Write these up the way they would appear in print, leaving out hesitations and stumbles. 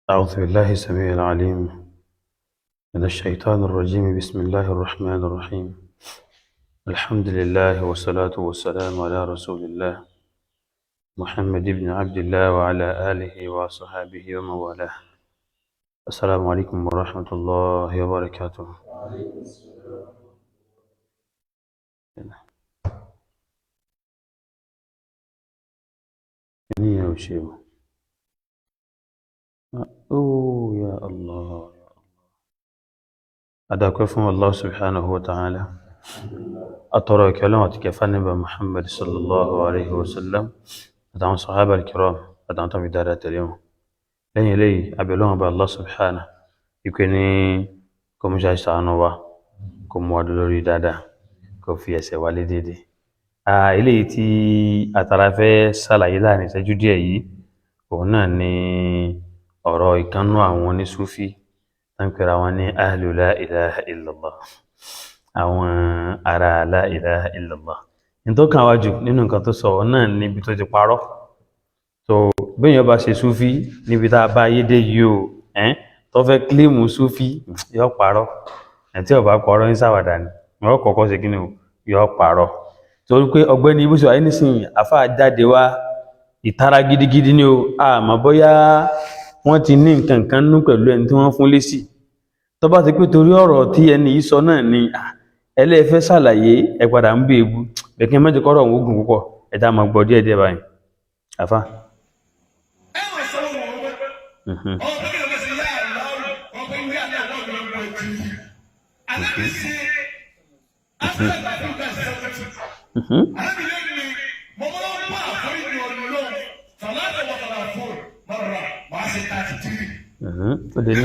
أعوذ بالله السميع العليم من الشيطان الرجيم. بسم الله الرحمن الرحيم. الحمد لله والصلاة والسلام على رسول الله محمد بن عبد الله وعلى آله وصحابه ومن والاه. السلام عليكم ورحمة الله وبركاته. Ní ò ṣe o. Oh ya Allah. Adàpẹ́ fún Allah subhanahu wa ta'ala. Atọrọ ìkẹ́ Ọlọ́run àti kẹfà níbà Muhammad sallallahu alaihi wasallam àtàwọn sahaba al-kiram àtàwọn tó fi dáadáa tẹ̀lé wọn. Lẹ́yìn eléyìí, abẹ́lọ́wọ̀n bá Allah subhanahu ìpè ní kó mú ṣàṣàánú wa, kó mú wa dúró lórí dáadáa, kó fi ẹsẹ̀ wa lé déédéé. Eléyìí tí àtàrà fẹ́ ṣàlàyé láàrin ìṣẹ́jú díẹ̀ yìí, òun náà ni ọ̀rọ̀ ìkànnú àwọn onísúfí tó ń pera wọn ní ahlu la ilaha illallah, àwọn ará la ilaha illallah. Ní tó kàn wájú nínú nǹkan tó sọ, òun náà níbi tó ti parọ́. So béèyàn bá ṣe súfí níbi tá a bá ayé dé yìí o, tó fẹ́ kílíìmù súfí, yóò parọ́. Ẹ̀ tí ó bá parọ́, ń ṣàwàdà ni. Yóò kọ́kọ́ ṣe kí ni o? Yóò parọ́. Torí pé ọ̀gbẹ́ni ibùsùn ayé nísìnyí, àfáà jáde wá, ìtara gidigidi ni o. Àmọ́ bóyá wọ́n ti ní nǹkan kan nú pẹ̀lú ẹni tí wọ́n fún lésì. Tó bá ti pé torí ọ̀rọ̀ tí ẹni yìí sọ náà ni ẹlẹ́fẹ́ ṣàlàyé, ẹ padà ń bí ebu bẹ̀kẹ́ mẹ́jọ kọ́rọ̀ òun ogun púpọ̀. Ẹ já máa gbọ́ díẹ̀ díẹ̀ báyìí. Àfá. Ó dé ní.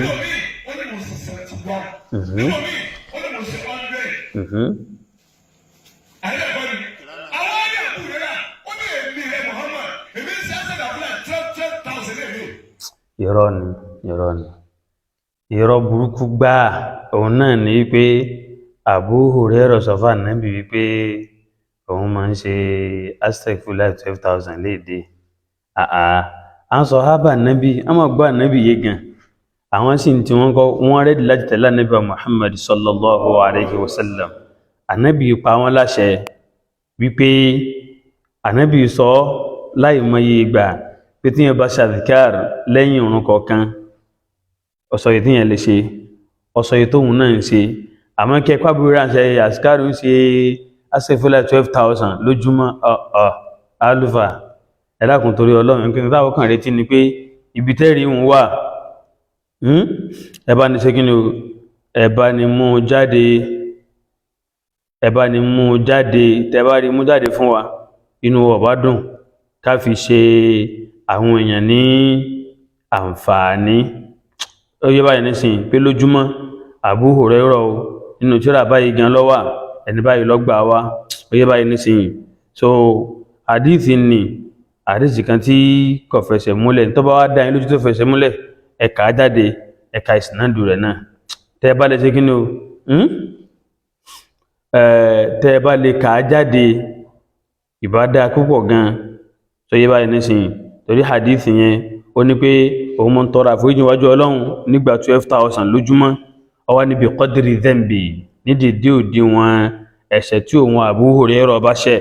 Irọ́ ni, irọ́ ni, irọ́ burúkú gbáà. Òun náà ni wípé Abu Hurairah sọ fún Ànábì wípé òun máa ń ṣe astaghfirullah 12,000 léde. Àà, à ń sọ hábà Ànábì, a máa gbọ́ Ànábì yé gan. Àwọn sì ń tí wọ́n kọ́, wọ́n rẹ́dì láti tẹ̀lé Ànábì Muhammad sallallahu alayhi wa sallam. Ànábì pa wọ́n láṣẹ wípé Ànábì sọ láì mọye ìgbà pé tíyẹn bá ṣàdìkár lẹ́yìn ìrun kọ̀ọ̀kan, ọ̀sọ̀ yìí tíyẹn lè ṣe, ọ̀sọ̀ yìí tóun náà ń ṣe. Àmọ́ kí ẹ̀kọ́ àbúrò ránṣẹ́ àṣìkárù ń ṣe astaghfirullah 12,000 lójúmọ́, ọ̀ alùfà, ẹ dákun torí Ọlọ́run. Nǹkan táwọn kan retí ni pé ibi tẹ́rì ń wà, ẹ bá ní ṣe kí ni o, ẹ bá ní mú jáde, ẹ bá ní mú jáde. Tẹ bá rí mú jáde fún wa, inú wa bá dùn, ká fi ṣe àwọn èèyàn ní àǹfààní. Ó yẹ báyìí nísìnyí pé lójúmọ́, Abu Hurairah o, nínú tírà báyìí gan ló wà, ẹni báyìí ló gbà wá. Ó yẹ báyìí nísìnyí. So àdíìsì ni àdíìsì kan tí kò fẹsẹ̀ múlẹ̀. Tó bá wá dá yín lójú tó fẹsẹ̀ múlẹ̀, ẹ kà á jáde, ẹ ka ìsìnàdù rẹ̀ náà. Tẹ́ ẹ bá lè ṣe kí ni o, tẹ́ ẹ bá lè kà á jáde, ìbá dáa púpọ̀ gan. Tó yẹ báyìí nísìnyí, torí hadith yẹn, ó ní pé òun mọ́ ń tọrọ àforíjì wájú Ọlọ́run nígbà 12,000 lójúmọ́. Ó wá níbi qadri dhanbi, ní dèdé òdiwọ̀n ẹ̀ṣẹ̀ tí òun Abu Hurairah bá ṣẹ̀.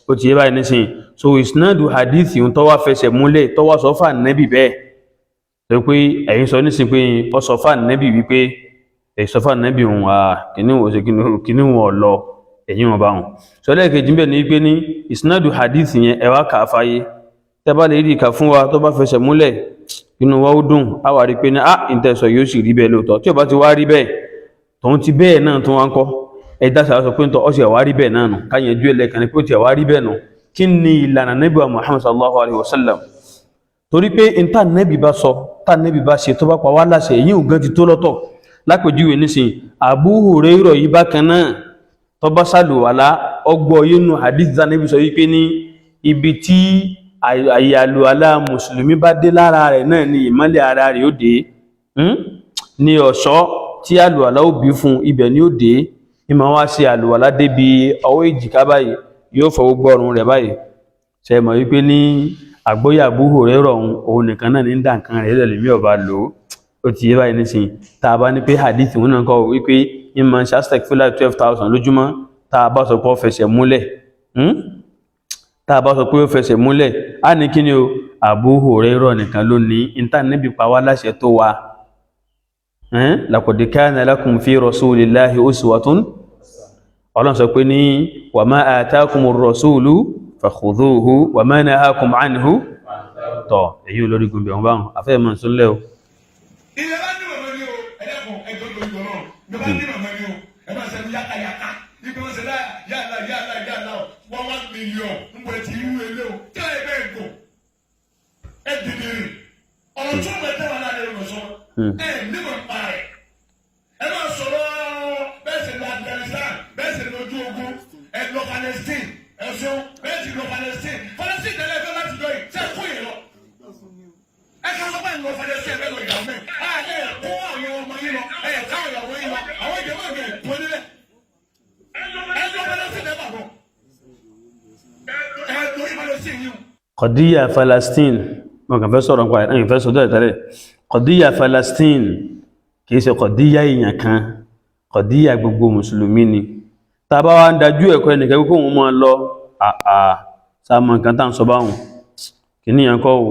Ó ti yé báyìí nísìnyí. So ìsìnàdù hadith yìí tó wá fẹsẹ̀ múlẹ̀, tó wá sọ fún Ànábì bẹ́ẹ̀, tó pé ẹ̀yin sọ nísìnyí pé ó sọ fún Ànábì wípé èyí sọ fún Ànábì òun à kìíní wọn ṣe kìíní wọn lọ èyí wọn bá wọn sọ. Lẹ́ẹ̀kejì bẹ́ẹ̀ ni wípé ní ìsìnàdù hadith yẹn, ẹ wá kà á fáyé. Tẹ́ bá lè rí ìkà fún wa tó bá fẹsẹ̀ múlẹ̀, inú wa ó dùn. Á wà rí pé ní ìtẹ̀sọ̀ yóò sì rí bẹ́ẹ̀ lóòótọ́. Tí ó bá ti wá rí bẹ́ẹ̀, tòun ti bẹ́ẹ̀ náà tó wá ń kọ́ ẹ dáṣà sọ pé ń tọ́ ọ sì wá rí bẹ́ẹ̀ náà nù, káyẹ̀jú ẹlẹ́kan ni pé ó ti wá rí bẹ́ẹ̀ nù. Kí ni ìlànà Nábì wa Muhammad sallallahu alaihi wasallam? Torí pé n tá Nábì bá sọ, tá Nábì bá ṣe, tó bá pa wá láṣẹ, èyí ò gan ti tó lọ́tọ̀. Lápèjúwe nísìnyí, Abu Hurairah yìí bákan náà, tó bá ṣàlùwàlá, ọgbọ́ yínú hadith tá Nábì sọ wípé ní ibi tí àyè àlùwàlá mùsùlùmí bá dé lára rẹ̀ náà ni ìmọ́lẹ̀ ara rẹ̀ ó dé, ní ọ̀ṣọ́ tí àlùwàlá ó bí fún ibẹ̀ ni ó dé. Ìmọ̀ wá ṣe àlùwàlá débi ọwọ́ èjìká báyìí, yóò fọ gbogbo ọrùn rẹ̀ báyìí. Ṣe mọ̀ wípé ní àgbóyè Abu Hurairah òun nìkan náà ní ń dà nǹkan rẹ̀ lẹ́lẹ́mí ọba lò ó. Ó ti yé báyìí nísìnyí. Tá a bá ní pé hadith wọn náà kọ́ wípé ìmọ̀ ṣe astaghfirullah 12,000 lójúmọ́, tá a bá sọ pé ó fẹsẹ̀ múlẹ̀, tá a bá sọ pé ó fẹsẹ̀ múlẹ̀, á ní kí ni o, Abu Hurairah nìkan ló ní ìta níbi pa wá láṣẹ tó wa. Laqad kana lakum fi rasulillahi uswatun. Ọlọ́run sọ pé ní wa ma atakumur rasulu fakhudhuhu wa ma nahakum anhu. Tọ̀ èyí olórí gùnbẹ̀ wọn báwọn afẹ́ mọ̀ sólẹ̀ o. Ìyẹn bá ní màmá ni o, ẹlẹ́kùn ẹjọ́ lórí ọ̀rọ̀ ní bá ní màmá ni o, ẹ máa ṣe yákàyàká ibi wọn ṣe yàrá yàrá yàrá 1 1 million ń bọ̀ ti irú ilé o tí a yẹ bẹ́ẹ̀ gò ẹ dìde rìn ọ̀rọ̀ tó bẹ̀ tẹ́ wà láàrin ẹ̀rọ sọ ẹ ní mọ̀ pa rẹ̀. Ẹ máa sọ̀rọ̀ bẹ́ẹ̀ sì lọ Afghanistan, bẹ́ẹ̀ sì lọ ojú ogun, ẹ lọ Palestine, ẹ ṣeun, bẹ́ẹ̀ sì lọ Palestine. Palestine tẹ́lẹ̀ fẹ́ láti jọ yìí ṣe kó yẹn lọ, ẹ ká sọ báyìí lọ Palestine, ẹ lọ ìyàwó mẹ́ ẹ ẹ kó àwọn ọmọ yín lọ, ẹ ká ìyàwó yín lọ, àwọn ìjọba ìgbà ẹ kó nílẹ̀, ẹ lọ Palestine, ẹ bà bọ̀ ẹ lọ Palestine yìí o. Kọ̀díyà Palestine, wọn kàn fẹ́ sọ̀rọ̀ nípa ẹ̀ fẹ́ sọ̀rọ̀ tẹ́lẹ̀. Kọ̀díyà Palestine kìí ṣe kọ̀díyà èèyàn kan, kọ̀díyà gbogbo mùsùlùmí ni. Tá a bá wá ń dájú ẹ̀kọ́ ẹnìkan kó òun máa lọ àà sáàmù nǹkan tá à ń sọ báwọn kìíní yẹn kọ́ o,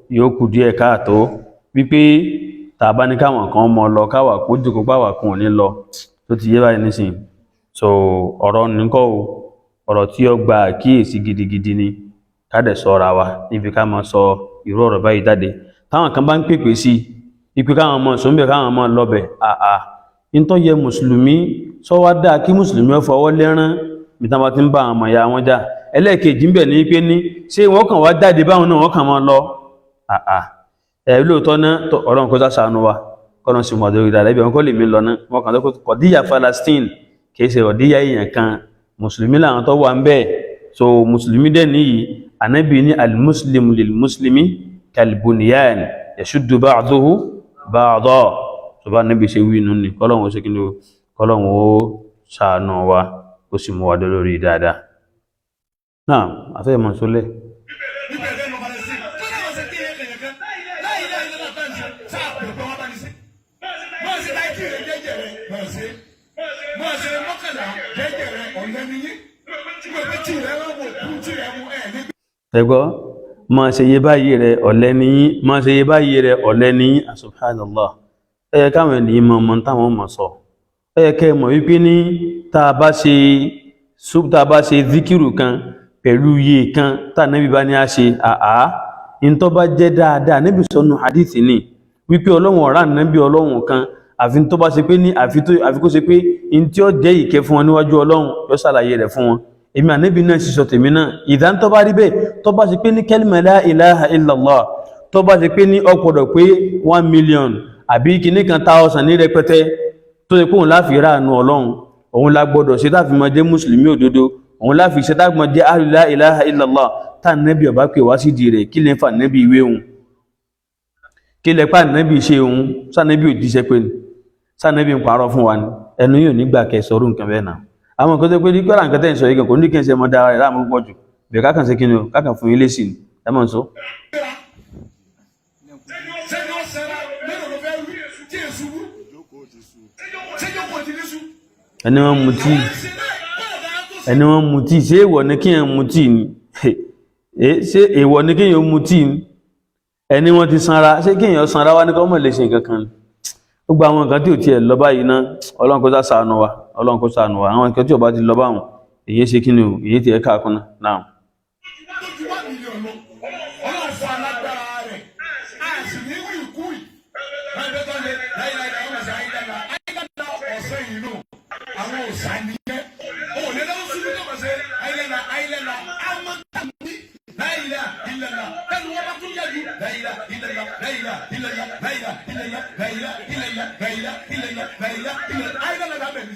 yóò kù díẹ̀ káàtó wípé tá a bá ní káwọn kan mọ lọ, káwà kó jòkó páwà kan ò ní lọ. Tó ti yé báyìí nísìnyí. So ọ̀rọ̀ nìkọ́ o, ọ̀rọ̀ tí ó gba àkíyèsí gidigidi ni, ká dẹ̀ ṣọ́ra wa níbi ká máa sọ irú ọ̀rọ̀ báyìí jáde. Táwọn kan bá ń pèpè sí i ipe káwọn ọmọ sọ́nbẹ̀, káwọn ọmọ lọ́bẹ̀, àà ntọ́ yẹ mùsùlùmí sọ wá dáa kí mùsùlùmí ó fọwọ́ lẹ́rán bí táwọn bá ti ń bá àwọn ọmọ ìyá wọn jà. Ẹlẹ́ẹ̀kejì ń bẹ̀ ní pé ní ṣé wọ́n kàn wá jáde báwọn náà wọ́n kàn máa lọ àà ẹ̀ lóòótọ́ náà. Ọlọ́run kó ṣàánú wa, kọ́nà sì mọ̀ lórí dáadáa. Ibi àwọn kọ́ lè mí lọ náà, wọ́n kàn tó kọ̀díyà Palestine kìí ṣe kọ̀díyà èèyàn kan, mùsùlùmí làwọn tó wà ń bẹ́ẹ̀. So mùsùlùmí dẹ̀ níyì, ànábì ní al-muslimu lil-muslimi kal-bunyan yashuddu ba'duhu ba'da. Tó bá níbi ṣe wí nù ní kọ́lọ́hún ó ṣe kí ni o, kọ́lọ́hún ó ṣàánú wa, ó sì mú wa dé lórí dáadáa náà. Àfẹ́ mọ̀ sólẹ̀. Ibẹ̀ lẹ́nu lọ Palestine tó náà wọ́n ṣe kí ẹ̀yẹ kẹ̀yẹ láyé láyé lọ́la tá n ṣe sáà pè pé wọ́n bá ní sí. Máa ṣe láì kí rẹ jẹ́jẹ́ rẹ, máa ṣe máa ṣe mọ́kànlá jẹ́jẹ́ rẹ. Ọ̀lẹ́ ni yín tí mo fi tì rẹ wọ́n wò kú tì rẹ mú ẹ̀ ní. Ẹgbọ́ máa ṣe yé báyìí rẹ, ọ̀lẹ níyín, máa ṣe yé báyìí rẹ, ọ̀lẹ níyín. Subhanallah, ẹ yẹ káwọn ènìyàn mọ ọmọ táwọn mọ̀ sọ. Ẹ yẹ kẹ́ ẹ mọ̀ wípé ní tá a bá ṣe zikiru kan pẹ̀lú iye kan tá ànábì bá ní a ṣe, àá ntọ́ bá jẹ́ dáadáa níbi sọnù hadith ni wípé Ọlọ́run ọ̀rá ànábì Ọlọ́run kan àfi tó bá ṣe pé ní àfi kó ṣe pé n tí ó jẹ́ ìkẹ́ fún wọn níwájú Ọlọ́run, yóò ṣàlàyé rẹ̀ fún wọn. Èmi ànábì náà sì sọ tèmi náà. Ìdá tó bá rí bẹ́ẹ̀, tó bá ṣe pé ní kẹ́lìmọ̀ la ilaha illallah, tó bá ṣe pé ní ọ̀pọ̀dọ̀ pé 1 million àbí kìíní kan thousand ní rẹpẹtẹ tó ṣe pé òun láfi ráàánú Ọlọ́run, òun la gbọ́dọ̀ ṣe táfi máa jẹ́ mùsùlùmí òdodo, òun láfi ṣe táfi máa jẹ́ ahlu la ilaha illallah, tá nẹ́bí ọba pè wá sídìí rẹ̀, kí lè fa nẹ́bí ìwé òun, kí lè pa nẹ́bí ṣe òun? Sànẹ́bí òjíṣẹ́ pé ni sànẹ́bí ń parọ́ fún wa ni? Ẹnu yóò nígbà kẹsọrú nǹkan bẹ́ẹ̀ náà. Àwọn nǹkan tó pé nígbà nǹkan tẹ́ ń sọ yìí kan kò ní kí n ṣe mọ́ dára rẹ̀ láàmú púpọ̀ jù bẹ́ẹ̀. Kákan ṣe kí ni o, kákan fún yín lésì ni ẹ mọ̀ ń sọ. Sẹ́ni ọ̀sẹ̀ra mélòó ló fẹ́ wí tí èso wú sẹ́ni ọkọ̀ ti ní sú. Ẹni wọ́n mutí, ẹni wọ́n mutí, ṣé èèwọ̀ ni kí ẹ̀ mutí ni? Ṣé èèwọ̀ ni kí èèyàn mutí ni? Ẹni wọ́n ti sanra, ṣé kí èèyàn sanra wá ní kọ́ mọ̀ lè ṣe nǹkan kan ni? Gbogbo àwọn nǹkan tí ò tiẹ̀ lọ báyìí ná, Ọlọ́run kó ṣàánú wa, Ọlọ́run kó ṣàánú wa. Àwọn nǹkan tí ò bá ti lọ báwọn èyí ṣe kí ni o, èyí tiẹ̀ káàkúnná náà. Tó ju 1 million lọ, Ọlọ́run fún alágbára rẹ̀, a sì ní wí kú yìí. Láyé tó lé láyé láyé àwọn ọ̀sẹ̀ ayélujára ayélujára ọ̀sẹ̀ yìí nù àwọn ọ̀sà nìyẹn. Ò lè lọ́wọ́ sùn tó kọ̀ sí ayélujára ayélujára amọ̀tàmí láyé ìlànà tẹnu wọn bá tún yẹ ju láyé ìlànà láyé ìlànà láyé ìlànà láyé ìlànà láyé ìlànà láyé ìlànà ayélujára lábẹ́ mi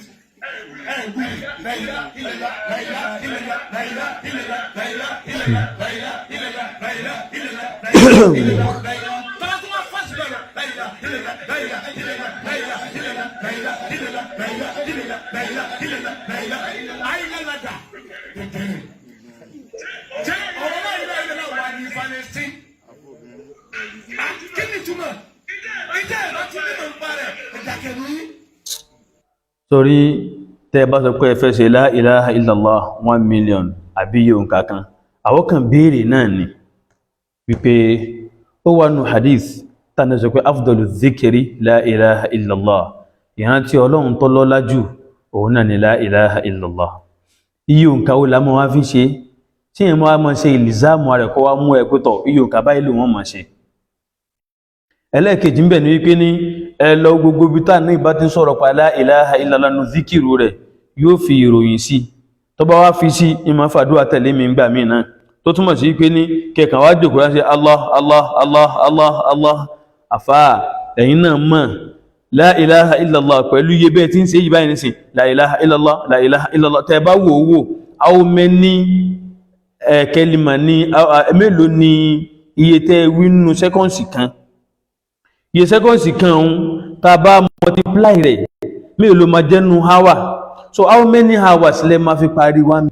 ẹ wí láyé ìlànà láyé ìlànà láyé ìlànà láyé ìlànà láyé ìlànà láyé ìlànà láyé ìlànà láyé tọ́lá tó wá fásitì lọ́nà láyé ìlànà láyé ìlànà láyé ìlànà láyé ìlànà láyé ìlànà láyé ìlànà láyé ayélujára dà ṣé ọ̀rọ̀ náà ilé ilé náà wà ní Palestine? Kí ni túmọ̀? Ìjẹ́ ẹ̀ bá ti ní mọ̀ nípa rẹ̀, ẹ̀dàkẹ̀lú yín. Torí tẹ́ bá sọ pé ẹ fẹ́ ṣe la ilaha illallah 1 million àbí iye òǹkà kan, àwọn kan béèrè náà ni wípé ó wà nù hadith tánà sọ pé afdalu zikiri la ilaha illallah, ìrántí Ọlọ́run tó lọ́lá jù òun náà ni la ilaha illallah. Iye òǹkà wo la mọ́ wá fi ṣe tí èèyàn máa mọ́ ṣe ìlìzáàmù rẹ̀ kó wá mú ẹ pé tọ̀ iye òǹkà báyìí ló wọ́n mọ̀ ṣe. Ẹlẹ́ẹ̀kejì ń bẹ̀ ní wípé ní ẹ lọ gbogbo ibi tá ní ìbá ti ń sọ̀rọ̀ pa la ilaha illallah nu zikiru rẹ̀, yóò fi ìròyìn sí. Tó bá wá fi sí, ìmọ̀ fàdúrà tẹ̀lé mi ńgbà míì náà, tó túmọ̀ sí pé ní kẹkàn wá jòkó láti Allah Allah Allah Allah Allah. Àfáà, ẹ̀yin náà mọ̀ la ilaha illallah pẹ̀lú iye bẹ́ẹ̀ tí ń ṣe yìí báyìí nísìn, la ilaha illallah, la ilaha illallah. Tẹ́ bá wò ó wò, how many kẹlìmà ní, mélòó ni iye tẹ́ wí nínú sẹ́kọ̀nsì kan? Iye sẹ́kọ̀nsì kan ọ̀hún, tá a bá multiply rẹ̀, mélòó ló máa jẹ́ nínú hour? So how many hours lẹ máa fi parí one?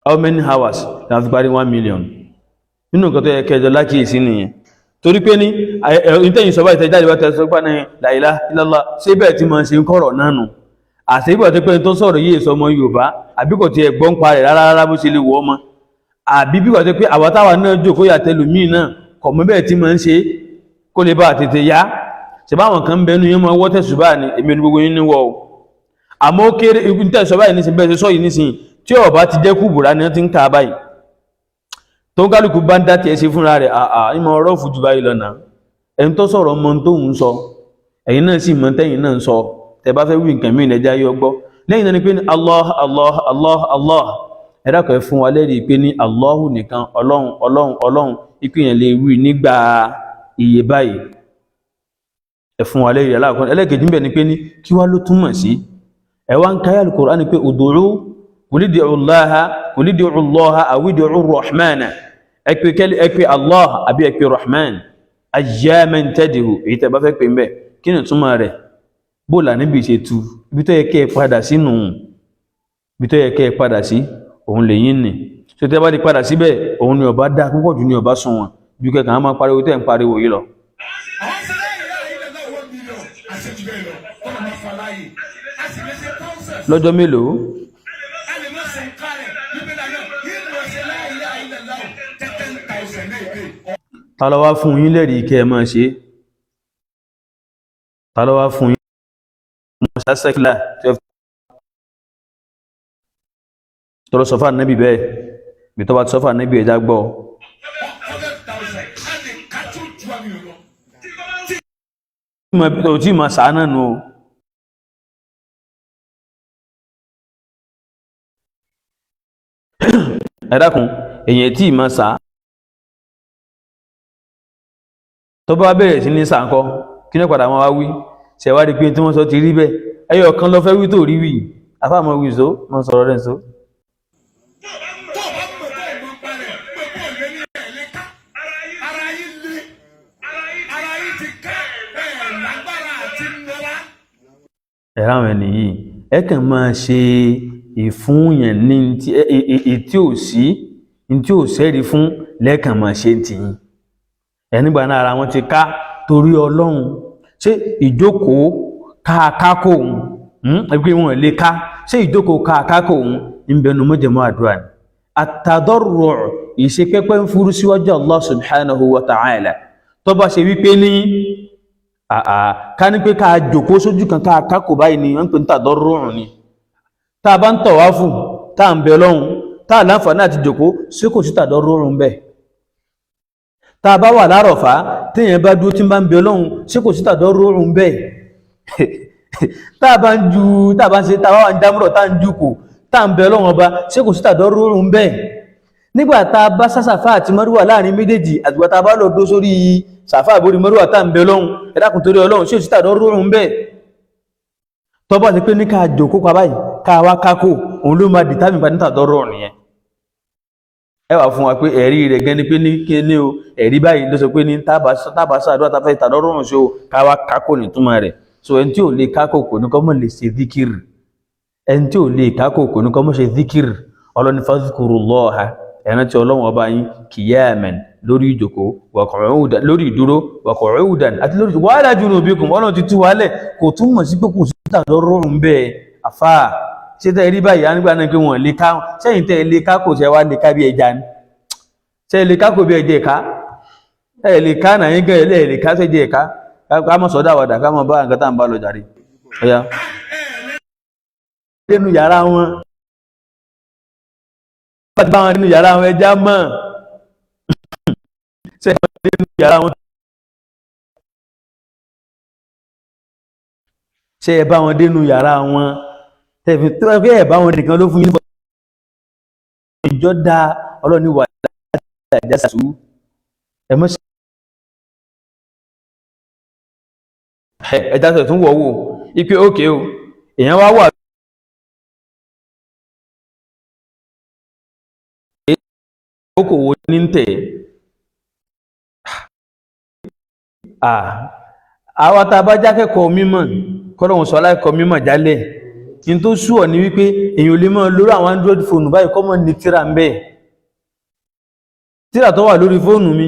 How many hours lẹ máa fi parí 1 million? Nínú nǹkan tó yẹ kẹjọ lákìyèsí nìyẹn, torí pé ní ìtẹ̀yìn sọ báyìí, tẹ̀jáde bá tẹ̀sọ́ pé ní la ilaha illallah, ṣé bẹ́ẹ̀ tí mo ṣe ń kọ̀rọ̀ náà nù? Àti ìgbà tó pé tó sọ̀rọ̀ yìí sọ ọmọ Yorùbá, àbí kò tiẹ̀ gbọ́n pa rẹ̀ rárá rárá bó ṣe lè wọ́ ọmọ, àbí bí wà tó pé àwa táwa náà jókòó yà tẹlòmíì náà kọ̀ mọ́ bẹ́ẹ̀ tí mo ń ṣe kó lè bá tètè yá. Ṣe báwọn kan bẹnu yín mọ ọwọ́ tẹ̀sùbá ni, èmi ò ní gbogbo yín ní wọ́ o, àmọ́ ó kéré ikú tẹ̀sọ́ báyìí nísìnyí, bẹ́ẹ̀ ṣe sọ yìí nísìnyí, tí ó bá ti jẹ́ kúbùrá ni wọ́n ti ń kà á báyìí, tó ń kálukú bá ń dá tiẹ̀ ṣe fúnra rẹ̀, àà ìmọ̀ ọ̀rọ̀ fún jù báyìí lọ́nà. Ẹni tó sọ̀rọ̀ mọ tó ń sọ, ẹ̀yin náà sì mọ tẹ́yin náà ń sọ. Tẹ́ bá fẹ́ wí nǹkan míì lẹ́jà yọ gbọ́. Lẹ́yìn náà ni pé ní Allah Allah Allah Allah, ẹ dákun, ẹ fún wa lẹ́rìí pé ní Allahu nìkan, Ọlọ́run Ọlọ́run Ọlọ́run, ikú yẹn lè wí nígbà iye báyìí. Ẹ fún wa lẹ́rìí aláàkọ́. Ẹlẹ́kejì ń bẹ̀ ni pé ní kí wá ló túmọ̀ sí? Ẹ wá ń káyà Al-Qur'an ni pé ud'u qul ud'u Allaha qul ud'u Allaha aw ud'u Rahmana, ẹ pè kẹ́lí, ẹ pè Allah àbí ẹ pè Rahman, ayyaman tad'u, èyí tẹ́ bá fẹ́ pè ń bẹ̀. Kí ni túmọ̀ rẹ̀? Bó là níbi ṣe tu ibi tó yẹ kẹ́ ẹ padà sínú, ibi tó yẹ kẹ́ ẹ padà sí òun lèyìn nì. Tó tẹ́ bá ti padà síbẹ̀, òun ni ọba dá púpọ̀ jù, ní ọba sùn wọn ju kẹ́kàn á máa pariwo tẹ́ ń pariwo yìí lọ. Àwọn ṣe la ilaha illallah 1 million, àṣejù bẹ́ẹ̀ lọ, kọ́nà máa fa láàyè. A sì lè ṣe process. Lọ́jọ́ mélòó? A lè má ṣe nǹkan rẹ̀ níbi náà yìí mọ̀ ṣe la ilaha illallah 10,000 náà ìpè. Ta ló wá fún yín lẹ́rìí kẹ́ ẹ máa ṣe? Ta ló wá fún yín mọ̀sásẹ́kìlá tọ́lọ́ sọfà nẹ́bì bẹ́ẹ̀? Bí tọ́ bá ti sọfà nẹ́bì, ẹja gbọ́. 100,000, a lè kájú ju àmì lọ. Ò tí ma sàánà nù o. Ẹ dákun, èyàn tí ma sàá tó bá bẹ̀rẹ̀ sí ní sàǹkọ́, kí ní padà wọn wá wí? Ṣẹ̀wádìí pé tí wọ́n sọ ti rí bẹ́ẹ̀, ẹyọ kan lọ fẹ́ wí tó rí wí, afáàmọ́ wí so mọ́ sọ̀rọ̀ rẹ̀ so. Tó o bá mọ̀ tó o mọ̀ pa rẹ̀ pé kó o lé ní ẹ̀ lé ká. Ara yín le, ara yín ti ká, ẹ̀ lágbára àti nira. Ẹ̀rọ àwọn ẹni yìí, ẹ kàn máa ṣe ìfúnyàn ní tí tí ò sí ní tí ò sẹ́rí fún lẹ́ẹ̀kàn máa ṣe tìyín ẹ̀ nígbà náà ara wọn ti ká. Torí Ọlọ́run, ṣé ìjókòó káàkákò òun ẹgbẹ́ wọn lè ká? Ṣé ìjókòó káàkákò òun ń bẹnu mọ́jẹ̀mọ́ àdúrà ni? Àtàdọ́rọ̀ ìṣe pẹ́pẹ́ ń furu síwájú Allah subhanahu wa ta'ala, tó bá ṣe wípé ní àà ká ní pé ká jòkó sójú kan ká kákò báyìí ni wọ́n ń pè ní tàdọ́rọ̀ ni. Tá a bá ń tọ̀ wá fún, tá à ń bẹ lọ́hùn, tá a láǹfààní àti jòkó, ṣé kò sí tàdọ́rọ̀ ń bẹ? Tá a bá wà lárọ̀fá, téèyàn bá dúró tí ń bá ń bẹ lọ́hùn, ṣé kò sí tàdọ́rọ̀ ń bẹ? Tá a bá ń ju, tá a bá ń ṣe, tá a bá wà ń dámúrọ̀, tá a ń jùkò, tá a ń bẹ lọ́hùn ọba, ṣé kò sí tàdọ́rọ̀ ń bẹ? Nígbà tá a bá sásàfà àti mọ́rúwà láàrin méjèèjì, àtìgbà tá a bá lọ dó sórí sàfà àbórí mọ́rúwà, tá a ń bẹ lọ́hùn, ẹ dákun, torí Ọlọ́run, ṣé ò sí tàdọ́rọ̀ ń bẹ? Tọ́bọ̀ ti pé ní ká jòkó pa báyìí, ká wá kákò, òun ló máa dìtámì pa ní tàdọ́rọ̀ nìyẹn. Ẹ wà fún wa pé ẹ̀rí rẹ̀ gan ni pé ní kí ní o, ẹ̀rí báyìí ló sọ pé ní tábà sàdúrà tá fẹ́ tàdọ́rọ̀ ṣe o, ká wá kákò nítumọ̀ rẹ̀. So ẹni tí ò lè kákò kò ní kọ́ mọ̀ lè ṣe díkìrì. Ẹni tí ò lè kákò kò ní kọ́ mọ̀ ṣe díkìrì. Ọlọ́ni fadhkurullaha, ẹ̀rán tí Ọlọ́run ọba yín, qiyaman Lórí ìjòkó, wa qu'udan, lórí ìdúró, wa qu'udan, àti lórí wa ala junubikum. Ọlọ́run ti tú wálẹ̀, kò túmọ̀ sí pé kò sí tàdọ́rọ̀ ń bẹ́ẹ̀. Àfà, ṣé tẹ́ rí báyìí á nígbà náà pé wọ́n lè ká sẹ́yìn, tẹ́ lè ká kò ṣe wá lè ká bí ẹja ni, ṣe lè ká kò bí ẹja ẹ̀ká ẹ̀ lè ká náà yín gan ẹ̀ lè ká sẹ́jẹ̀ ẹ̀ká. Ká mọ̀ sọ́dá wàdà, ká mọ̀ bá nǹkan tá à ń bá lọ jàre. Ọ̀yá dénú yàrá wọn, bá ti bá wọn dénú yàrá wọn, ẹja mọ̀ ṣe dénú yàrá wọn, ṣe ẹ bá wọn dénú yàrá wọn, tẹ̀fí tó ẹ fẹ́ ẹ bá wọn nìkan ló fún yín ìjọ da. Ọlọ́ni wà láti àjásù ẹ mọ́ sí ẹja tẹ̀ tún wọ̀ wò ipe ókè o, èèyàn wá wà àkókò wo ní ń tẹ̀. Àwa tá a bá jákẹ́kọ̀ọ́ mímọ̀, kọ́lọ́hún sọ aláìkọ́ mímọ̀ jálẹ̀ ní tó sú ọ ní wípé èèyàn ò lè máa lórí àwọn Android phone báyìí kọ́ mọ́ ní tíra ń bẹ́ẹ̀. Tíra tó wà lórí fóònù mi,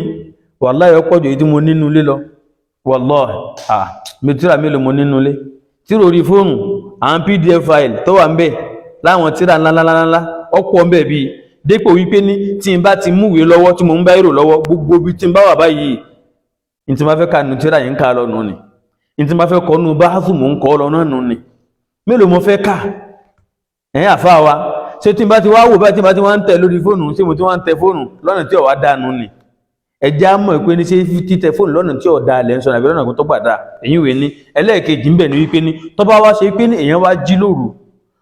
wàláhì, ó pọ̀ jù èyí tí mo nínú ilé lọ. Wàláhì, mi tíra mélòó mo nínú ilé? Tíra orí fóònù, àwọn PDF file tó wà ń bẹ̀ láwọn tíra ńláńláńláńlá ọ̀pọ̀ ń bẹ̀, bíi dépò wípé ní tí n bá ti múwèé lọ́wọ́, tí mo ń bá èrò lọ́wọ́, gbogbo ibi tí n bá wà báyìí, ní tí n bá fẹ́ ka nu tíra yìí, ń ka lọ nù ni. Ní tí n bá fẹ́ kọ́ nu báhásù, mò ń kọ́ lọ náà nù ni. Mélòó mo fẹ́ kà? Ẹ̀yìn àfa wa, ṣé tí n bá ti wá wò báyìí, tí n bá ti wá ń tẹ̀ lórí fóònù, ṣé mo ti wá ń tẹ fóònù lọ́nà tí ò wá dáa nù ni? Ẹjẹ́ á mọ̀ pé ní ṣé títẹ fóònù lọ́nà tí ò dáa lẹ́ ń sọ àbí lọ́nà tó gbà dáa? Èyí wèé ní ẹlẹ́ẹ̀kejì ń bẹ̀ ni wípé ní tó bá wá ṣe pé ní èèyàn wá jí lóru,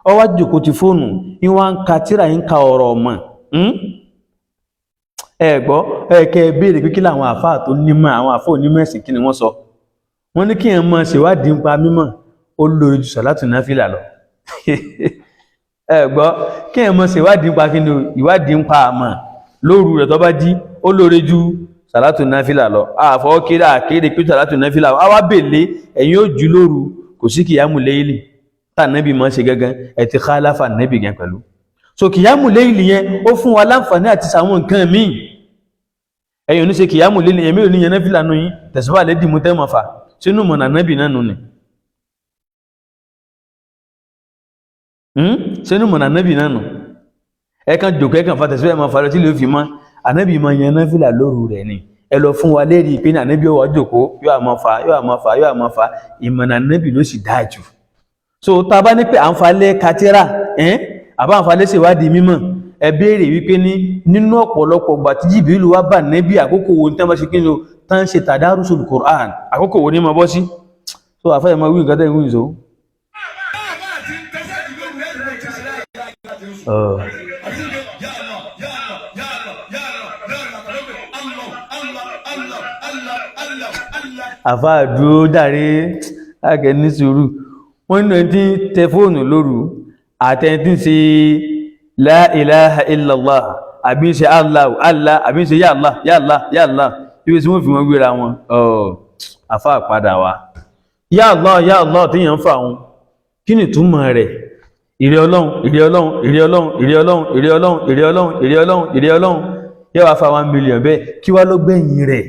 ó wá jòkó ti fóònù, ń wá ń ka tíra, ń ka ọ̀rọ̀ ọ̀mọ̀. Ẹ gbọ́, ẹ kẹ́ ẹ béèrè pé kí làwọn àfáà tó nímọ̀, àwọn àfáà onímọ̀ ẹ̀sìn, kí ni wọ́n sọ? Wọ́n ní kí ẹ mọ̀ ṣèwádìí nípa mímọ̀, ó lóore ju sàlátù náfìlà lọ. Ẹ gbọ́, kí ẹ mọ̀ ṣèwádìí nípa kí ni o, ìwádìí nípa àmọ̀ lóru rẹ̀ tó bá jí, ó lóore ju sàlátù náfìlà lọ. Àfọwọ́ kéré àkéré pé sàlátù náfìlà àwa bèlè ẹ̀yin ó jù lóru, kò sí kìyàmù léyìlì tá nẹ́bì mọ́ ṣe gángan, ẹ̀ ti khalafa nẹ́bì gan pẹ̀lú. So kìyàmù léyìlì yẹn, ó fún wa láǹfààní àti sàwọn nǹkan míì. Ẹ̀yin ò ní ṣe kìyàmù léyìlì yẹn, mélòó ní yẹn náfìlà nù yín, tẹ̀síwá lè dìmú tẹ́ mọ̀ fà sínú mọ̀nà nẹ́bì náà nù ni, sínú mọ̀nà nẹ́bì náà nù. Ẹ kàn jòkó, ẹ kàn fa tẹ̀síwá, ẹ máa fa lọ tí lè fi mọ́. Ànábì máa yan náfìlà lóru rẹ̀ ni. Ẹ lọ fún wa lérí pé ní ànábì ó wá jòkó, yóò àmọ́ fa, yóò àmọ́ fa, yóò àmọ́ fa. Ìmọ̀nà ànábì ló sì dáa jù. So tá a bá ní pé à ń falẹ̀ katira ẹ́n àbá ń falẹ̀ ṣèwádìí mímọ̀, ẹ béèrè wípé ní nínú ọ̀pọ̀lọpọ̀ ìgbà tí Jìbìrìlù wá bá nẹ́bí, àkókò wo ní tán bá ṣe kí ni o tán ṣe tàdárùsùl Qur'an, àkókò wo ní ma bọ́ sí? So àfẹ́ mọ wí nǹkan tẹ́ ń wí so. Bá a ti ń tẹ́sẹ̀ jù lóru lẹ́yìn ló ti ṣe láì láti oṣù. Àti ìgbé yà Allah, yà Allah, yà Allah, yà Allah, yà Allah, Allah, Allah, Allah, Allah, Allah. Àfa dúró dàrí láàkẹ́ ní sùúrù. Wọ́n nínú ẹni tí ń tẹ fóònù lóru àti ẹni tí ń ṣe la ilaha illallah, àbí ń ṣe Allah Allah, àbí ń ṣe ya Allah, ya Allah, ya Allah, ibi tí wọ́n fi wọ́n wéra wọn. Àfa padà wá, ya Allah, ya Allah tí yẹn ń fà wọn, kí ni ìtumọ̀ rẹ̀? Ìrẹ́ Ọlọ́run, ìrẹ́ Ọlọ́run, ìrẹ́ Ọlọ́run, ìrẹ́ Ọlọ́run, ìrẹ́ Ọlọ́run, ìrẹ́ Ọlọ́run, ìrẹ́ Ọlọ́run, ìrẹ́ Ọlọ́run, yóò wá fa 1 million bẹ́ẹ̀. Kí wá ló gbẹ̀yìn rẹ̀?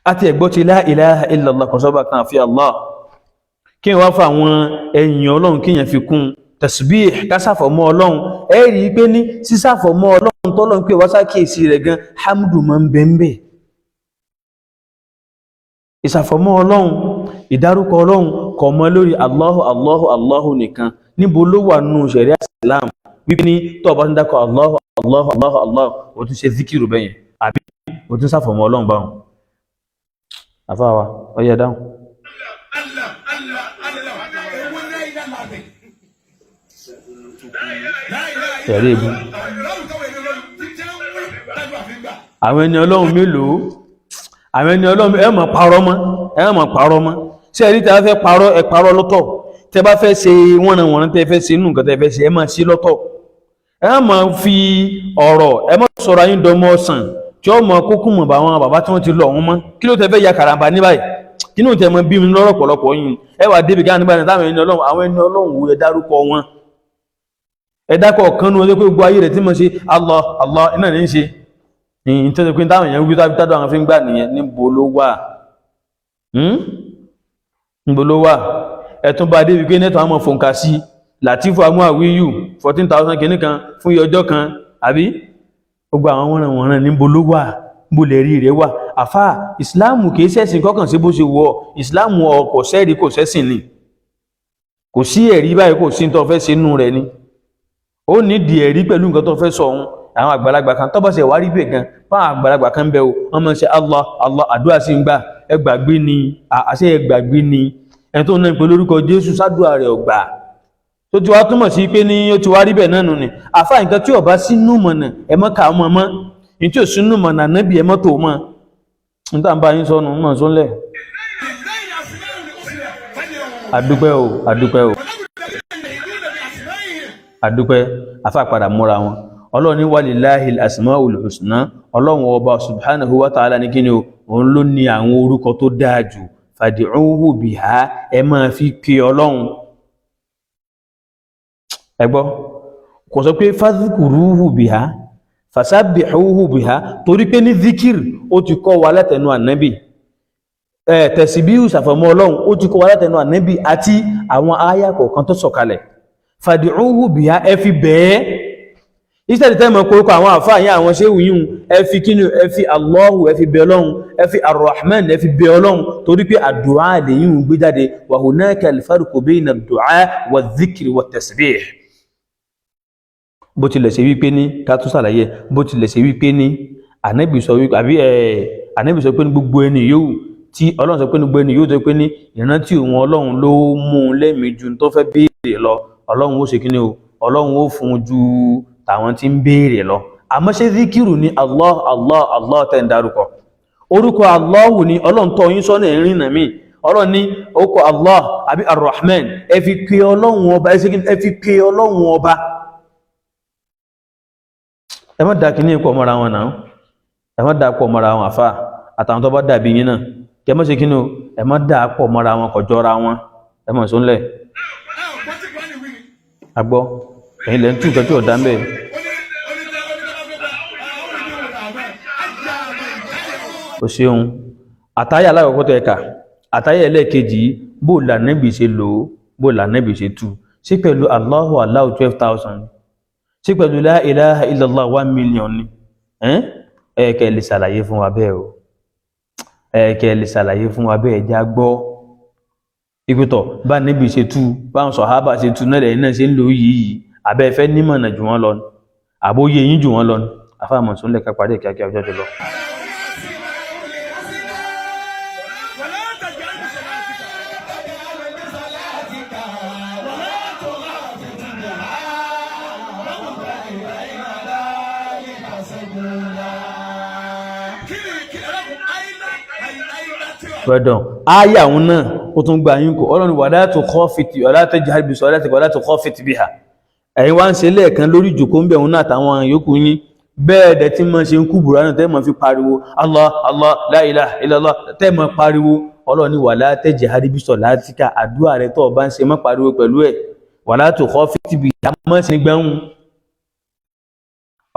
Àti ẹ̀gbọ́ ti la ilaha illallah, kò sọ́ba kan àfi Allah, kí wọ́n fa àwọn ẹ̀yìn Ọlọ́run, kí yẹn fi kún tasbih, kásàfọ̀mọ́ Ọlọ́run. Ẹ rí i pé ní sísàfọ̀mọ́ Ọlọ́run tọ́lọ́run pé wá sákèsí rẹ̀ gan, hamdu máa ń bẹ́ẹ̀. Ìsàfọ̀mọ́ Ọlọ́run, ìdárúkọ Ọlọ́run kò mọ lórí Allahu, Allahu, Allahu nìkan. Níbo ló wà nù ṣẹ̀ríà Islam wípé ní tó o bá ń dákọ̀ Allahu, Allahu, Allahu, Allahu, o tún ṣe zikiru bẹ́yẹn, àbí o tún sàfọ̀mọ́ Ọlọ́run báwọn? Àfáwa, ó yẹ dáhùn. Allah, Allah, Allah. Ewu náà ilá làbẹ̀. Ẹ̀rí ebú. Ọlọ́run tó wẹ̀ lórí títí ń wí tájú àfi gbà. Àwọn ẹni Ọlọ́run mélòó? Àwọn ẹni Ọlọ́run, ẹ má parọ́ mọ́, ẹ má parọ́ mọ́. Ṣé ẹ rí, tí a fẹ́ parọ́, ẹ parọ́ lọ́tọ̀. Tẹ́ bá fẹ́ ṣe wọ́nranwọ̀nran, tẹ́ fẹ́ ṣe inú nǹkan tẹ́ fẹ́ ṣe, ẹ má ṣe lọ́tọ̀. Ẹ má fi ọ̀rọ̀, ẹ má sọ̀rọ̀ ayé dọmọ ọ̀sán tí ó mọ kókó mọ̀ bá àwọn bàbá tí wọ́n ti lọ ọ̀hún mọ́. Kí ló tẹ́ fẹ́ ya karambà ní báyìí? Kí ló tẹ́ mọ bí mi lọ́rọ̀ pọ̀lọpọ̀ yìí? Ẹ wà débi káà nígbà táwọn ẹni Ọlọ́run, àwọn ẹni Ọlọ́run wo? Ẹ dárúkọ wọn, ẹ dákọ̀ kan nu ọjọ́ pé gbogbo ayé rẹ̀ tí mo ṣe Allah, Allah iná ní í ṣe. Ní tó ṣe pé táwọn èèyàn wí tádọ́ àwọn fi ń gbà nìyẹn. Níbo ló wà? Níbo ló wà? Ẹ̀tún bá débi pé nẹ́tọ̀ àmọ́ fòǹkà sí Latifu Amuawiyu 14,000 kìíní kan fún iye ọjọ́ kan, àbí gbogbo àwọn wọ̀nranwọ̀nran. Níbo ló wà? Níbo lè rí rẹ̀ wà? Àfá, ìsìláàmù kìí ṣẹ̀sìn kọ́kàn sí bó ṣe wọ̀. Ìsìláàmù ọkọ̀ sẹ́rí, kò sẹ́sìn ni, kò sí ẹ̀rí báyìí, kò sí tó fẹ́ ṣe nú rẹ̀ ni. Ó nídìí ẹ̀rí pẹ̀lú nǹkan tó fẹ́ sọ ohun. Àwọn àgbàlagbà kan tọ́bọ̀ ṣe wá rí bẹ́ẹ̀ gan, fáwọn àgbàlagbà kan bẹ́ o, wọ́n máa ń ṣe Allah Allah, àdúrà sí ń gbà. Ẹ gbàgbé ni, àṣẹ ẹ gbàgbé ni, ẹni tó ń náà pẹ̀lú orúkọ Jésù, sádùá rẹ̀ ọ̀gbà tó ti wá túmọ̀ sí pé ní ó ti wá rí bẹ́ẹ̀ náà nù ni. Àfa, nǹkan tí ó bá sínú mọ̀nà, ẹ mọ́ ká ọmọ mọ́. Ní tí ò sínú mọ̀nà nábì, ẹ mọ́ tó mọ́. Ní tá à ń bá yín sọnù mọ̀ sónlẹ̀. Àdúpẹ́ o, àdúpẹ́ o, àdúpẹ́. Àfa padà múra wọn. Ọlọ́run ní walillahil asmaul husna. Ọlọ́run Ọba subhanahu wa ta'ala ní kíni o, òun ló ní àwọn orúkọ tó dáa jù. Fad'uhu biha, ẹ máa fi pe Ọlọ́run. Ẹ gbọ́, kò sọ pé fadhkuruhu biha, fasabbihuhu biha, torí pé ní zikir, ó ti kọ́ wa látẹnu ànábì. Ẹ̀ tẹ̀síbíhù, sàfọ̀mọ́ Ọlọ́run, ó ti kọ́ wa látẹnu ànábì àti àwọn áyà kọ̀ọ̀kan tó sọ̀kalẹ̀. Fad'uhu biha, ẹ fi bẹ́ẹ̀ ìsẹ̀dì tẹ́mọ̀ korúkọ àwọn àfáà yín, àwọn ṣéwù yín. Ẹ fi kíni? Ẹ fi Allahu, ẹ fi bẹ Ọlọ́run. Ẹ fi Arrahman, ẹ fi bẹ Ọlọ́run, torí pé àdúà lèyìn ń gbé jáde. Wa hunaka al-farqu bayna ad-du'a wa dhikri wa tasbih. Bó tilẹ̀ ṣe wípé ní ká tún ṣàlàyé, bó tilẹ̀ ṣe wípé ní ànábì sọ wípé, àbí ẹ̀ ànábì sọ pé ní gbogbo ẹni yòówù tí Ọlọ́run sọ pé ní gbogbo ẹni yòówù tó pé ní ìrántí òun Ọlọ́run ló mú un lẹ́mìí ju tó fẹ́ béèrè lọ, Ọlọ́run ó ṣe kíni o, Ọlọ́run ó fún un ju tàwọn tí ń béèrè lọ. Àmọ́ ṣé zikiru ni Allah Allah Allah tẹ́ ń darúkọ? Orúkọ Allahu ni Ọlọ́run tọ́ yín sọ́nà ìrìn nà mí. Ọlọ́run ní orúkọ Allah àbí Arrahman, ẹ fi pe Ọlọ́run Ọba. Ẹ ṣe kíni? Ẹ fi pe Ọlọ́run Ọba. Ẹ má da kíní pọ̀ mọ́ra wọn náà, ẹ má da pọ̀ mọ́ra wọn. Àfà àtàwọn tó bá dàbí yín náà, kẹ má ṣe kíní o, ẹ má da pọ̀ mọ́ra wọn, kò jọra wọn. Ẹ mọ̀ sónlẹ̀. Agbọ́, ẹ̀yin lẹ́ ń tú nǹkan tí ò dá ń bẹ̀. O ṣeun. Àtáyà alákọ̀ọ́kọ́ tó ẹ̀ka, àtáyà ẹlẹ́ẹ̀kejì yìí, bó lànàbì ṣe lò ó, bó lànàbì ṣe tú sí pẹ̀lú Allahu Allahu 12,000, sí pẹ̀lú la ilaha illallah 1 million ni? Ẹ̀ẹ́kẹ́ lè ṣàlàyé fún wa bẹ́ẹ̀ o, ẹ̀ẹ́kẹ́ lè ṣàlàyé fún wa bẹ́ẹ̀. Já gbọ́ ìpìtọ̀ bá níbi ṣe tú, báwọn sọ̀hábà ṣe tú náà lẹ́yìn náà ṣe ń lò yìí. Àbẹ́ fẹ́ nímọ̀nà jù wọ́n lọ ni, àbóyé yín jù wọ́n lọ ni? Afáàmọ̀ sólẹ̀ ká parí kíákíá, ọjọ́ tó lọ. Pẹ̀dọ̀n áyà òun náà, ó tún gba yín kò. Ọlọ́run wala tukhafit wala tajhar bi salatika wala tukhafit biha. Ẹ̀yin wá ń ṣe lẹ́ẹ̀kan lórí ìjòkó ń bẹ̀ òun náà àtàwọn yòókù yín bẹ́ẹ̀ dẹ̀ tí mọ́ ṣe ń kú bùránù tẹ́ mọ́ fi pariwo Allah Allah, la ilaha illallah, tẹ́ mọ́ pariwo. Ọlọ́run ní wala tajhar bi salatika, àdúrà rẹ̀ tó o bá ń ṣe, mọ́ pariwo pẹ̀lú ẹ̀. Wala tukhafit biha, mọ́ ṣe gbẹ́hùn.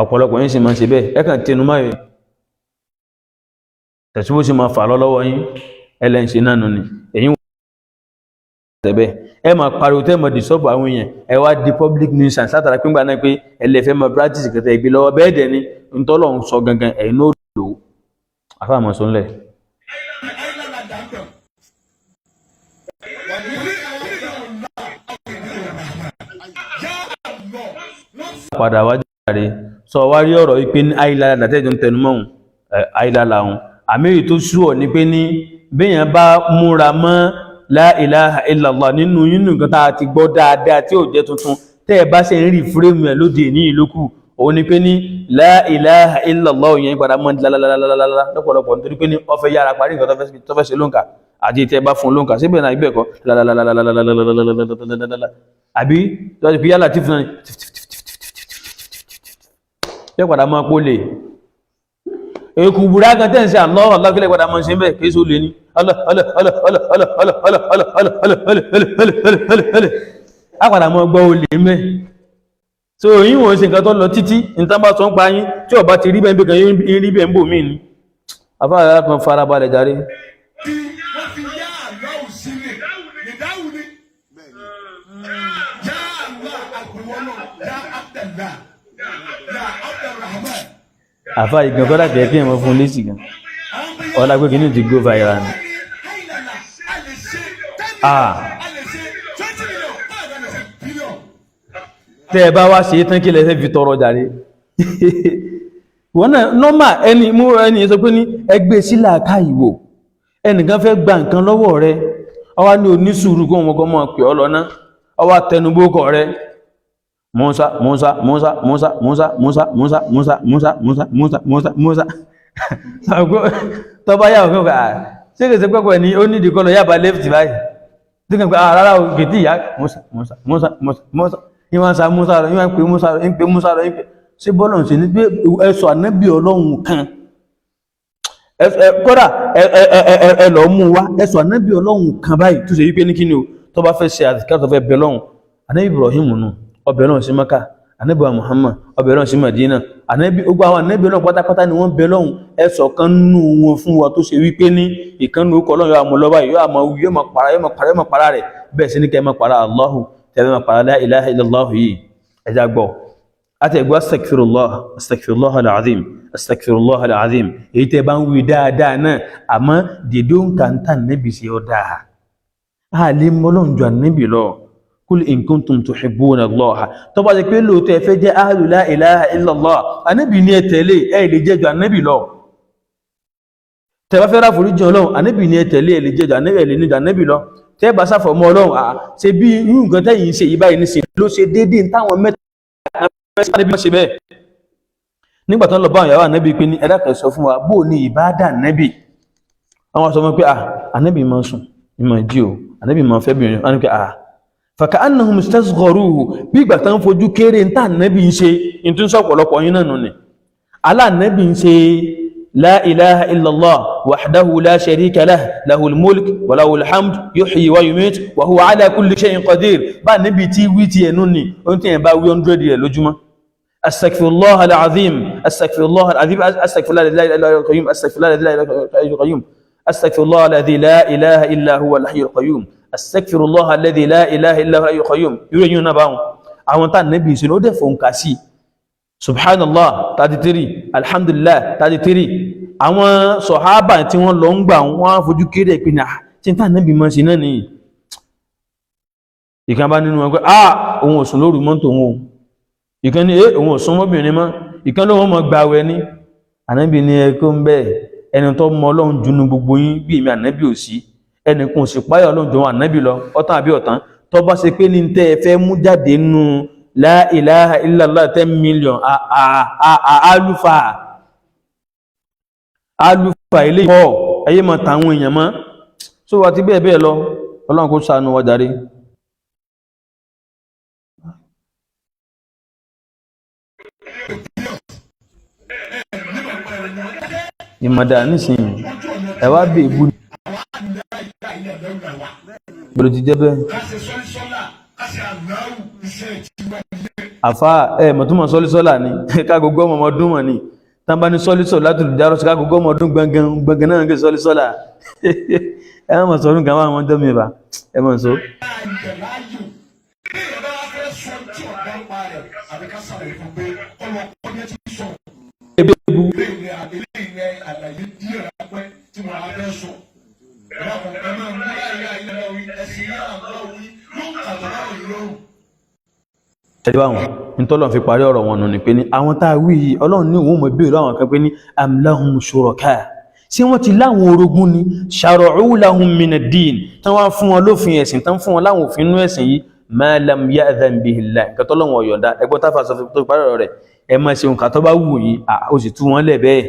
Ọ̀pọ̀lọpọ̀ yín sì máa ń ṣe bẹ́ẹ̀. Ẹ kàn tẹnu máa yẹ tẹ̀síwó sì máa fà lọ lọ́wọ́ yín. Ẹlẹ́ǹṣe náà nù ni èyí wọ́n tẹ̀bẹ̀. Ẹ máa pariwo tẹ́ mọ̀ disturb àwọn èèyàn. Ẹ wá di public nuisance látara pé ńgbà náà pé ẹlẹ́fẹ́ máa practice kẹtẹ ìgbé lọ́wọ́. Bẹ́ẹ̀ dẹ̀ ni ntọ́lọ̀ ń sọ gangan, ẹ̀yin ló lò ó. Afáàmọ̀ sọ́nlẹ̀. Padà wá jàre, sọ wá rí ọ̀rọ̀ yìí pé ní àìlára dàtẹ́jọ́ ń tẹnumọ́ òun àìlára òun. Àmì èyí tó sú ọ ni pé ní béèyàn bá múra mọ́ la ilaha illallah nínú nínú nǹkan tá a ti gbọ́ dáadáa tí ò jẹ́ tuntun, tẹ́ ẹ bá ṣe ń rí fúrémù ẹ̀ lóde ní ìlókù, òun ni pé ní la ilaha illallah yẹn padà mọ́ lálálálálá lọ́pọ̀lọpọ̀, nítorí pé ní ó fẹ́ yára parí nǹkan tó fẹ́ ṣe lóǹkà àti tẹ́ bá fún lóǹkà síbẹ̀ náà ibẹ̀ kọ́ lálálálálálálálálálálálálá, àbí tó fi yálà tí fún náà yóò padà máa pólè èkù búrá kan tẹ́ ń ṣe Allah Allah, kílẹ̀ padà máa ṣe ń bẹ̀ kí só lè ní Allah Allah Allah Allah Allah Allah Allah Allah Allah Allah Allah Allah Allah Allah á padà máa gbọ́ olè mẹ́. So yín wọ́n ṣe nǹkan tó lọ títí nǹkan bá sọ ń pa yín tí ó bá ti rí bẹ́ẹ̀ bí kan yín rí bẹ́ẹ̀ ń bò mí ni. Afáàrà kan farabalẹ̀ jàre. Tí wọ́n fi yá àlọ́hùn sílẹ̀ nìdáhùn ni yá àlọ́ àgbẹ̀wọ́lọ́ yá Abdallah yá Abdulrahman. Àfáà ìgbọ̀n kọ́dà kẹ̀kẹ́ kí ẹ̀ mọ́ fún un lésì gan. Ọlá pé kìíní ti go viral ni. Ah. Tẹ́ ẹ bá wá ṣe é tán kí lẹ fẹ́ fi tọrọ jàre. Wọ́n náà nọ́mà ẹni mú ẹni sọ pé ní ẹgbẹ́ sílà ká ìwò ẹnìkan fẹ́ gba nǹkan lọ́wọ́ rẹ, ọwá ní onísùúrù kó wọn kọ́ mọ́ pè ọ́ lọ́nà, ọwá tẹnubókọ̀ rẹ Musa Musa Musa Musa Musa Musa Musa Musa Musa Musa Musa Musa Musa. Tọ́ba yà wọ́n kọ́ ṣé kìí ṣe pẹ́pẹ́ ni ó nídìí kọ́ lọ yàbá left báyìí tí kàn pé rárá o kìtì ìyá Musa Musa Musa Musa Musa ìwọ̀n sa Musa rẹ̀ ìwọ̀n pè Musa rẹ̀ ń pè Musa rẹ̀ ń pè ṣé bọ́lọ̀ ṣe ní pé ẹ̀sọ̀ ànábì Ọlọ́run kan kódà ẹ lọ mú wá ẹ̀sọ̀ ànábì Ọlọ́run kan báyìí tó ṣe wípé ní kíni o tó bá fẹ́ ṣe àtìká tó fẹ́ bẹ lọ́hùn. Ànábì Ibrahim nù ọbẹ̀ náà sí Maka, ànábì wa Muhammad ọbẹ̀ náà sí Madina, ànábì ogun àwọn ànábì náà pátápátá ni wọ́n bẹ lọ́hùn. Ẹ̀sọ̀ kan nù wọn fún wa tó ṣe wípé ní ìkànnì orúkọ Ọlọ́run yóò àmọ́ lọ́ba yóò àmọ́ yóò máa para yóò máa para yóò máa para rẹ̀ bẹ́ẹ̀ sí ní kẹ́ máa para Allahu tẹ́lẹ̀ máa para la ilaha illallahu yìí. Ẹja gbọ́ àti ẹ̀gbọ́ astaghfirullah astaghfirullah al-azim astaghfirullah al-azim èyí tẹ́ bá ń wí dáadáa náà, àmọ́ dèdè òǹkà ń tà níbi sí ọ dáa a lè mọ Ọlọ́run ju ànábì lọ. Kul in kuntum tuhibbuna Allah, tó bá ti pé lóòótọ́ ẹ fẹ́ jẹ́ ahlu la ilaha illallah, ànábì ní ẹ tẹ̀lé, ẹ lè jẹ́ ju ànábì lọ. Tẹ́ bá fẹ́ rà foríjì Ọlọ́run, ànábì ní ẹ tẹ̀lé, ẹ lè jẹ́ ju ànábì, ẹ lè ní ju ànábì lọ. Tẹ́ bá sáfọ̀mọ́ Ọlọ́run, à ṣe bí irú nǹkan tẹ́yìn ṣe yìí báyìí níṣe ló ṣe déédéé táwọn mẹ́ta ànábì ṣe bẹ́ẹ̀. Nígbà tó ń lọ bá àwọn ìyàwó ànábì pé ní ẹ̀dá kan sọ fún wa bó ní ìbádà ànábì, àwọn sọ fún pé ànábì máa sùn ìmọ̀ jí o, ànábì máa fẹ́ bìnrin wọn ni pé fàkà annahum istasgharuhu, bí ìgbà tán fojú kéré ń tà ànábì ń ṣe ń tún sọ ọ̀pọ̀lọpọ̀ yín náà nù ni aláànábì ń ṣe la ilaha illallah wahdahu la sharika lah lahul mulk wa lahul hamd yuhyi wa yumit wa huwa ala kulli shay'in qadir. Bá ànábì tí wí ti ẹnu ni ohun tí yẹn bá wí 100 rẹ̀ lójúmọ́. Astaghfirullah al-azim astaghfirullah al-azim astaghfirullah la ilaha illa huwa al-qayyum astaghfirullah la ilaha illa huwa al-qayyum astaghfirullah alladhi la ilaha illa huwa al-hayyul qayyum astaghfirullah alladhi la ilaha illa huwa al-hayyul qayyum. Irú èyí náà báwọn àwọn tá nẹ́bí ìsinú ó dẹ̀ fòǹkà sí subhanallah 33 alhamdulillah 33. Àwọn sọ̀hábà tí wọ́n lọ ń gbà wọ́n á fojú kéré pé ní tí tá nẹ́bí mọ́ sí náà nìyí. Ìkan bá nínú wọn pé òun ò sùn lóru mọ́ tòun o, ìkan ní òun ò sún mọ́bìnrin mọ́, ìkan ló wọ́n mọ́ gbàwẹ̀ ní. Ànábì ní ẹ kó ń bẹ́ẹ̀ ẹni tó mọ Ọlọ́run junu gbogbo yín bí èmi ànábì ò sí, ẹnìkan ò sì páyà Ọlọ́run jọ ànábì lọ. Ọ̀tán àbí ọ̀tán tó bá ṣe pé ní tẹ́ ẹ fẹ́ mú jáde nínú la ilaha illallah 10 million àlùfà àlùfà ilé ìkọ́ ẹyẹ mọ̀ tàwọn èèyàn mọ́ so àti bẹ́ẹ̀ bẹ́ẹ̀ lọ. Ọlọ́run kó ṣàánú wa jàre. Ìmọ̀dà nísìnyí ẹ wá bí ìbú gbèrò ti jẹ́ bẹ́ẹ̀. Àfa ẹ mọ̀túnmọ̀ sọ́lísọ́là ni ká gbogbo ọmọ ọdún mọ̀ ni tán bá ní sọ́lísọ̀ láti olùdárọ̀ sí ká gbogbo ọmọ ọdún gbọ̀ngàn gbọ̀ngàn náà ń gé sọ́lísọ́là. Ẹ má mọ̀ sọ́run kan wá àwọn ọjọ́ mi bá ẹ mọ̀ sọ. Ẹ̀dí báwọn nítọ́lọ̀ fi parí ọ̀rọ̀ wọn nù ní pé ní àwọn tá a wí yìí Ọlọ́run ní òun mọ̀ bí ìlú àwọn kan pé ní am lahum shuraka, ṣé wọ́n ti láwọn orogún ni shara'u lahum mina din tán wá fún wọn lófin ẹ̀sìn tán fún wọn láwọn òfin inú ẹ̀sìn yìí ma lam ya'dhan bihi Allah nǹkan tọ́lọ́wọ̀n ọ̀yọ̀ǹda. Ẹgbọ́n táfà sọ tó parí ọ̀rọ̀ rẹ̀ ẹ máa ṣe nǹkan tó bá wù yín ó sì tú wọn lẹ̀ bẹ́ẹ̀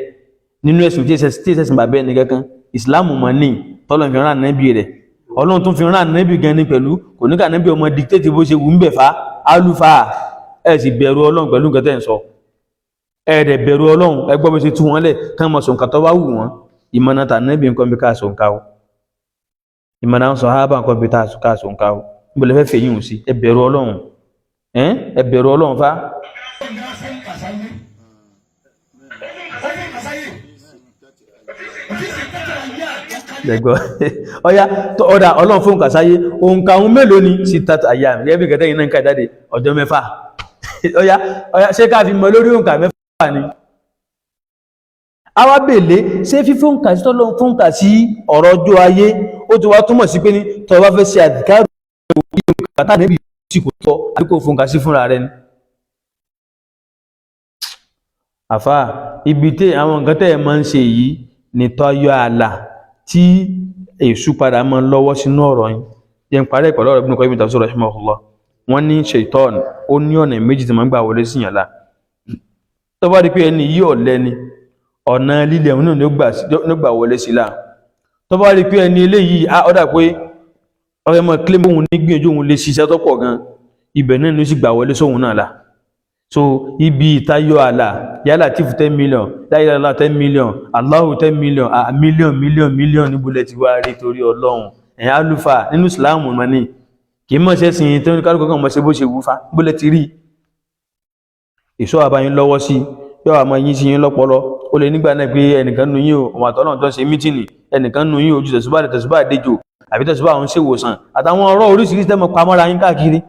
nínú ẹ̀sìn tí ẹ̀sìn bàbá ẹni kankan ìsìláàmù mọ̀ ní tọ́lọ́ fi rán ànábì rẹ̀ Ọlọ́run tún fi rán ànábì gan ni pẹ̀lú kò ní ká ànábì ọmọ dictate bó ṣe wù ń bẹ̀ fa alúfà. Ẹ sì bẹ̀rù Ọlọ́run pẹ̀lú nǹkan tẹ́ ń sọ, ẹ dẹ̀ bẹ̀rù Ọlọ́run. Ẹ gbọ́ bó ṣe tú wọn lẹ̀ kán mọ̀ sọ̀nkà tó bá wù wọ́n. Ìmọ̀nà tànábì nǹkan bí ká sọ̀nkà o, ìmọ̀nà àwọn sàhábà nǹkan bí ká sọ̀nkà o, níbo lẹ fẹ́ fẹ̀yìn sí? Ẹ bẹ̀rù Ọlọ́run. Ẹ bẹ̀rù Ọlọ́run fa. Ọ̀gá fún kàsáyé. Ó fún kàsáyé. Òfìsì tẹ́tẹ̀ ayé àtọ́kálẹ̀. Lẹ́gbọ́ ọya ọ̀dà Ọlọ́run fún kàsáyé, òǹkà òun mélòó ni sí tata àyà mi gẹ́gẹ́ bí kẹtẹ́ yìí náà ń kà jáde ọjọ́ 6. Ọya ọya, ṣé ká fi mọ lórí òǹkà 6 ni? Àwa bèèlé ṣé fífóǹkà sí tọ́lọ́run fóǹkà sí ọ̀rọ̀ ọjọ́ ayé, ó ti wá túmọ̀ sí pé ní tọ́ bá fẹ́ ṣe àdìkárò òǹkà tá níbi tí kò tọ́ àbí kò fóǹkà sí fúnra rẹ ni. Àfà, ibi tí àwọn nǹkan tẹ́ ẹ máa ń ṣe yìí ní tọ́yọ ààlà tí èṣù padà máa ń lọ́wọ́ sínú ọ̀rọ̀ yín. Jẹ́ ń parí pẹ̀lú ọ̀rọ̀ Ibn Qayyim tafsir rahimahullah. Wọ́n ní ṣèitọ́n ó ní ọ̀nà méjì tí máa ń gbà wọlé sí yàn lá. Tó bá rí pé ẹni yìí ọ̀lẹ ni, ọ̀nà líle òun náà ni ó gbà wọlé sí la. Tó bá rí pé ẹni eléyìí á ọ̀dà pé ọ̀rẹ́ mọ́ kílẹ̀ òun ní gbìyànjú òun lè ṣiṣẹ́ tó pọ̀ gan, ibẹ̀ náà ni ó sì gbà wọlé sóhun náà la. So ibi ìtayọ àlà yálà tífù 10 million, láyàlá 10 million, Allahu 10 million, a million million million níbulẹ̀ ti wá rí torí Ọlọ́run. Ẹ̀yìn alúfà nínú ìsìláàmù mọ́ ni kì í mọ̀ ṣe sìn tó ní kálukú kan mọ̀ ṣe bó ṣe wù fa bólẹ̀ ti rí. Ìṣọ́ àbáyín lọ́wọ́ sí yóò àmọ́ yín sí yín lọ́pọlọ. Ó lè nígbà náà pé ẹnìkan nu yín o, òun àtọ́nà tó ń ṣe mítìnì, ẹnìkan nu yín ojú tẹ̀sùbá tẹ̀sùbá àdejò àbí tẹ̀sùbá àwọn ṣèwòsàn àtàwọn ọ̀rọ̀ oríṣiríṣi tẹ́mọ̀ pamọ́ra yín káàkiri.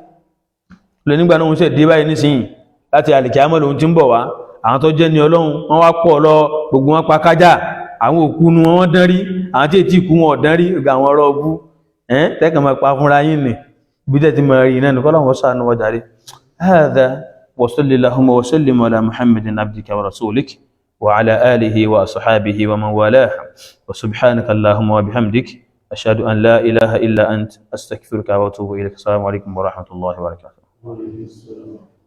Ó lè nígbà náà òun ṣẹ̀ dé báyìí nísìnyí láti àlìkíámọ̀ lòun ti ń bọ̀ wá, àwọn tó jẹ́ ní Ọlọ́run wọ́n wá pọ̀ lọ, gbogbo wọn pa kájà, àwọn òkú nu wọn dán rí, àwọn tí ètí ìkú wọn ọ̀dán rí, gbogbo àwọn ọ̀rọ̀ ọbú tẹ́kàn máa pa fúnra yín nì ibi tẹ́ ti máa rí iná nìkan lọ́wọ́ sànù wọ́n jàre. Hadha wa salli allahumma wa sallim ala Muhammadin abdika wa rasulik wa ala alihi wa ashabihi wa man walah wa subhanaka allahumma wa bihamdik ashhadu an la ilaha illa ant astaghfiruka wa atubu ilayk. Assalamu alaikum wa rahmatullahi wa barakatuh.